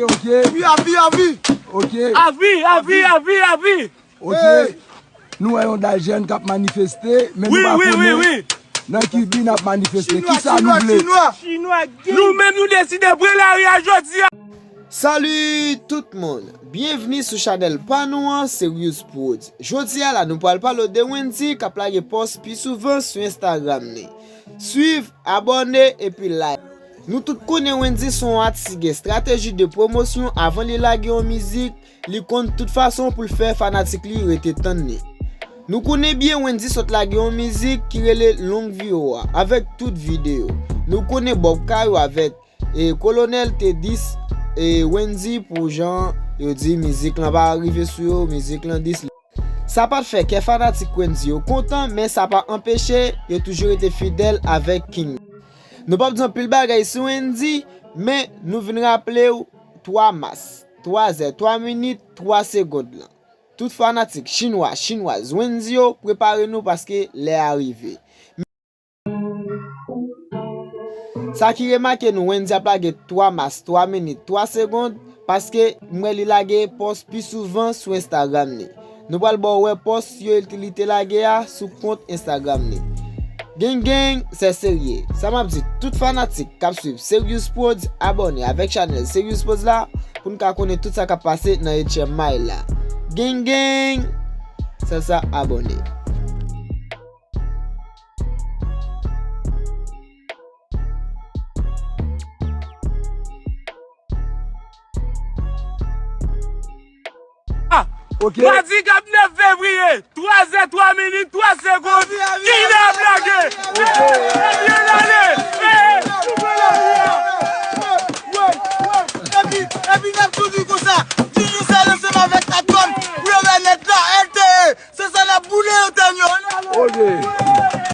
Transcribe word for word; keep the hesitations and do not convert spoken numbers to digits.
Ok. Wi, avi, avi. Ok. Avi, avi, avi, avi. Ok. Nou wè yon dal jèn k ap manifeste, men nou pa konnen nan ki bi n ap manifeste. Kisa nou vle? Nou menm nou deside pran lari a jodi a. Salut tout moun! Byenvni sou chanèl pa nou an, Serious Prodz. Jodi a la, nou pral pale de Wendyy k ap lage pòs pi souvan sou Instagram li. Swiv, abòne epi like. Nou tout konnen Wendyy se yon atis ki gen estrateji de pwomosyon avan li lage yon mizik, li konn tout fason pou l fè fanatik li rete tann li. Nou konnen byen Wendyy sot lage yon mizik ki rele Long Viwo a, avèk tout videyo. Nou konnen Bob Kayou avèk, e, Kolonèl te dis, e, Wendyy pou jan yo di mizik lan pa rive sou yo, mizik lan dis li. Sa pa t fè kè fanatik Wendyy yo kontan, men sa pa anpeche yo toujou rete fidèl avèk King. Nou p ap di anpil bagay sou Wendyy, men nou vin raple w twa mas, twa zè, twa minit, twa segond lan. Tout fanatik chinwa, chinwaz Wendyy yo, prepare nou paske lè a rive. Sa ki remake nou, Wendyy ap lage twa mas, twa minit, twa segond, paske m wè li lage pòs pi souvan sou Instagram li. Nou pral ba w wè pòs yo li te lage a sou kont Instagram li. Gang gang, se serye. Sa m ap di tout fanatik k ap swiv Serious Prodz, abòne avèk chanèl Serious Prodz la pou n ka konnen tout sa k ap pase nan H M I la. Gang gang, sèl sa, abòne. Ah! Ok. Madi k ap nèf fevriye, twa zè, twa minit, twa segonn, King ap lage. Ok. Ebyen ale. Eh, eh. Epi, epi n ap tou di konsa, King se ansanm avèk Atcom pou yo remèt la, L T E. Se sa n ap boule yo, tèm yo. Ok.